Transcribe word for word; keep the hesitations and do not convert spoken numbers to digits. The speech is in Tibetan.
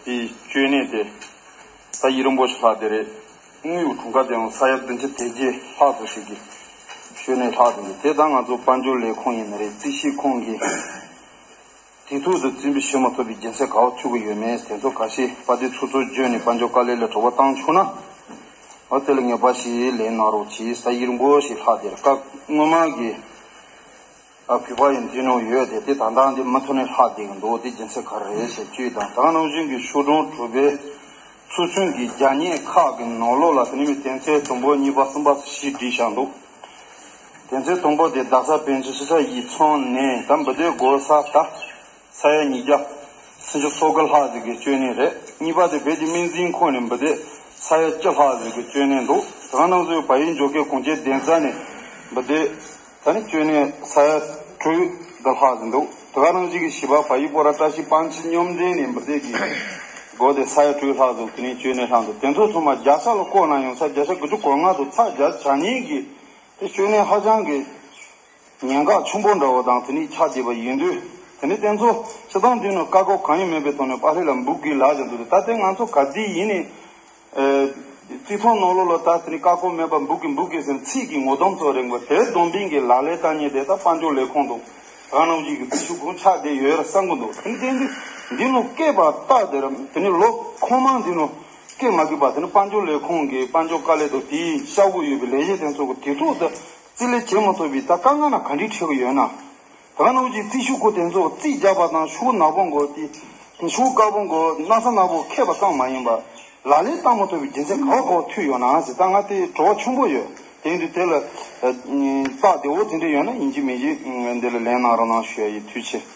དེའི་བཅོས་གནས་དེ་ས་ཡིག་རིང་པོ་ཞིག་ལྷག་བསྡད་རེད། དངུལ་གྱི་གྲངས་ཀ་དེའང་ས་ཡ་བདུན་ཅུ་དེ་བརྒྱད་ལྷག་ཙམ་ཞིག་གི་བཅོས་གནས་ལྷག་བསྡད་འདུག་དེ་ད་ང་ཚོ་དཔལ་འབྱོར་ལས་ཁུངས་ཡིན་ན་རེད། རྩིས་ཞིབ་ཁང་གིས་དུས་ཐོག་ཏུ་རྩིས་འབུལ་བྱེད་མ་ཐུབ་པའི་རྒྱུ་མཚན་ག་པར་ཐུག་གི་ཡོད་མེད་དེ་ཚོ་ཁ་ཤས་པ་དེ་ཚོ་ཚོ་བརྗོད་ནས་དཔལ་འབྱོར་དཀའ་ལས་ལ་དྲི་བ་བཏང་བྱུང་ན། འོ་དེ་ལ་ངེས་པ་ཞིག་ལན་གནང་རོགས་གྱིས། ས་ཡིག་རིང་པོ་ཞིག་ལྷག་བསྡད་རེད། སྐབས་སྔོན་མ་གི་ཨ་གུས་པ་ཡིན་འཛིན་ནོ་ཡོད་དེ་དེ་ད་ལྟ་འདི་མུ་མཐུད་ནས་ལྷག་བསྡད་ཀྱི་འདུག་དེ་རྒྱུ་མཚན་ག་རེ་རེད་ཞེས་དཔྱོད་དང་། ད་ག་ནང་བཞིན་གྱི་ཤོག་གྲངས་དྲུག་པའི་ཚུལ་མཚོན་གྱི་རྒྱ་སྙན་ཁག་གི་ནང་ལོགས་ལ་དེ་ནས་མི་དོན་ཚན་དང་པོ་གཉིས་པ་གསུམ་པ་སོགས་ཞིག་བྲིས་བཞག་འདུག་དོན་ཚན་དང་པོ་དེ་རྡ་ས་བོན་ཆེན་ཤེས་བྱ་ཡིག་ཚང་ནས་ད་འབུལ་སྡེ་སྒོ་ས་ད་ས་ཡ་ཉིས་བརྒྱ་སུམ་ཅུ་སོ་དགུ་ལྷག་ཙམ་གྱི་བཅོས་གནས་རེད། གཉིས་པ་དེ་བོད་ཀྱི་སྨན་རྩིས་ཁང་ནས་འབུལ་སྡེ་ས་ཡ་བཅུ་ལྷག་ཙམ་གྱི་བཅོས་གནས་འདུག་དེ་ག་ནང་བཞིན་བལ་ཡུལ་འབྱོར་མཁན་གངས་ཅན་གདན་ས་ནས་འབུལ་སྡེ་ད་ནི་བཅོས་གནས་ས་ཡ་དྲུག་ཙམ་ལྷག་ཙམ་འདུག་དེ་ག་ནང་བཞིན་གྱི་བྱིས་པ་བལ་ཡུལ་སྤོ་ར་བཀྲ་ཤིས་པཎ་ཆེན་མཉམ་འབྲེལ་ནས་འབུལ་སྡེ་གི་སྒོ་དེ་ས་ཡ་དྲུག་ལྷག་ཙམ་དེ་ནས་བཅོས་གནས་ལྷག་འདུག་དེ་ཚོ་ཚང་མ་བརྒྱ་ཆ་ལ་བཀོད་ན་ཡང་ས་བརྒྱ་ཆ་དགུ་བཅུ་གོ་ལྔ་དང་ཚེག་བརྒྱ་ཆ་གཉིས་ཀྱི་དེ་བཅོས་གནས་ཧ་ཅང་གི་ཉེན་ཁ་ཆེན་པོ་འདྲ་བོ་དང་དེ་ནས་ཆགས་བསྡད་པ་ཡིན་དུས། དེ་ནས་དེ་ཚོ་སྤྱིར་བཏང་འདི་ནི་བཀག་འགོག་གང་ཡང་མེད་པའི་ཐོག་ནས་པཱ་ལགས་ལ་འབུལ་དགོས་ལབ་ཀྱང་འདུག་ད་ལྟའི་ང་ཚོ་ག་དུས་ཡིན་ནའི་ཨེ་རྩིས་ཐོ་ནང་ལོགས་ལ་ད་དེ་ནས་བཀག་འགོག་མེད་པ་འབུལ་དགོས་འབུལ་དགོས་ཟེར་ཚིག་གི་ངོ་གདོང་ཚོ་རིང་བ་དེ་སྡོམ་པིན་གྱི་ལག་ལེན་བསྟར་མཁན་དེ་ད་དཔལ་འབྱོར་ལས་ཁུངས་དང་ད་ག་ནང་བཞིན་གྱི་རྩིས་ཞིབ་ཁང་ཆགས་བསྡད་ཡོད་རེད་བསམ་གྱི་འདུག་དེ་ནས་དེ་འདི་ནང་སྐད་པ་རྟགས་དེ་ར་དེ་ནས་ལོ་ཁོ་མང་འདི་ནང་སྐད་མ་གི་པ་དེ་ནི་དཔལ་འབྱོར་ལས་ཁུངས་ཀྱི་དཔལ་འབྱོར་དཀའ་ལས་དང་དེའི་ཤ་བོ་ཡོད་པའི་ལས་བྱེད་དེ་ཚོ་གི་དུས་ཐོག་ཏུ་རྩིས་ལེན་བྱེད་མ་ཐུབ་པའི་ད་དཀའ་ངལ་ན་ག་འདྲའི་འཕྲད་ཀྱི་ཡོད་ན། ད་ག་ནང་བཞིན་རྩིས་ཞིབ་ཁང་དེ་ཚོ་རྩིས་རྒྱག་པ་དང་ཤོག་ནག་པོ་མགོ་དེ་ཤོག་དཀར་པོ་མགོ་སྣག་ཚ་ནག་པོ་ཁེབས་པ་ཙམ་མ་ཡིན་པར་ལག་ལེན་བསྟར་མ་ཐུབ་པའི་རྒྱུ་མཚན་ག་བ་ག་བ་ཐུག་ཡོད་ན་ཟེར་ད་ང་དེ་དྲི་བ་ཆེན་པོ་ཡོད། དེ་ཡིན་དུས་དེ་ལ་རྟགས་བདེ་བོ་དེ་འདྲ་ཡོད་ན་ཡིན་གཅིག་མིན་གཅིག་འདི་ལ་ལན་གནང་རོགས་གནང་ཞུ་ཡ་ཡིན། ཐུགས་རྗེ་ཆེ།